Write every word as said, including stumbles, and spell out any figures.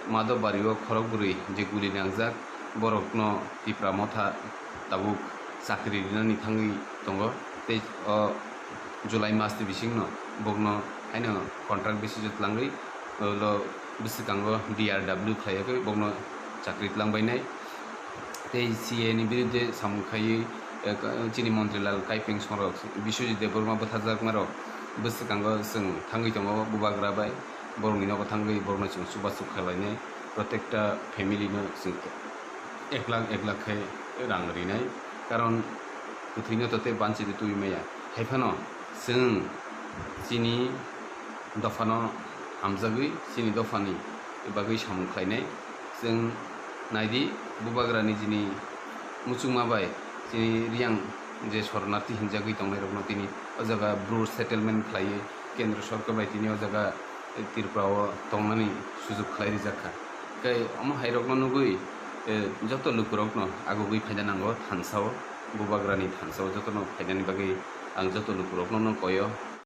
Madhobari o khorok bwrwi je guli nangjak, borokno Tipra Motha tabuk chakri rinani thangwi tongo. Tei o July mas ni bisingno bokno haino contract basis o twlangwi, ulo bwswkango D R W khlaiwi bokno chakri twlangbainai. Tei C A ni birudhe samung khaiwi, eh, chini montri Lal Kaipeng Songrok, Biswajit Debbarma bwtharjakmarok bwswkango chwng thangwi tongo bubagra bai, borokni nogo thangwi borokno chwng chubachu khlainai, protekta family no chwng ek lakh ek lakh khe rang rinai, karon kwthwino to tei banchi twi maya. Haiphano chwng chini dophano hamjagwi chini dophani bagwi samung khlainai. Chwng naidi, bubagrani jini muchungma bai chini Riyang je soronarthi hinjagwi tongnairokno tini o jaga Bru settlement khlaiwi Kendra Sorkar bai tini o jaga Tripura o tongnani sujuk khlai rijak kha. Tei omo hairokno nugwi, eh, joto lukurokno agugwi phaina nango thansa o, bubagrani thansa o jotono phainani bagwi ang joto lukurokno no koyo.